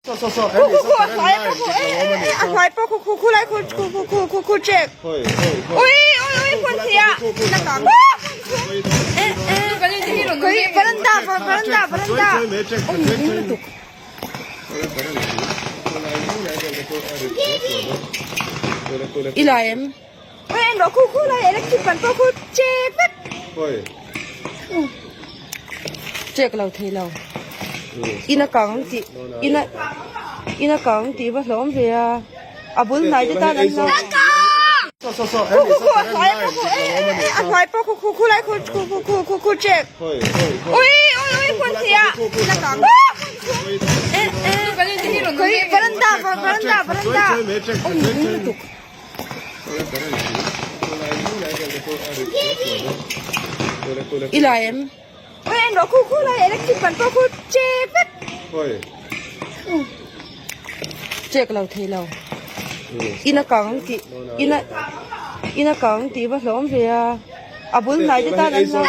Khu khu khu a hnuai pawh khu eh eh eh a hnuai pawh khu khu khu lai khu khu khu khu khu khu check ui ui ui hmun hnih ah eh eh khawi veranda veranda veranda i lai em ui en rawh khu khu lai electric ban pawh khu che vek check lo thei lo in a kang tih in a in a kang tih va hlawm ve a a bul hnai te tan an hlau khu khu khu a hnuai pawh khu eh eh eh a hnuai pawh khu khu khu lai khu khu khu khu khu khu check ui ui ui hmun hnih ah in a kang eh eh khawi veranda veranda veranda I lai em? Ui en rawh khu khu lai electric ban pawh khu che vek. Check lo thei lo. In a kang tih in a in a kang tih va hlawm ve a. A bul hnai te tan an hlau.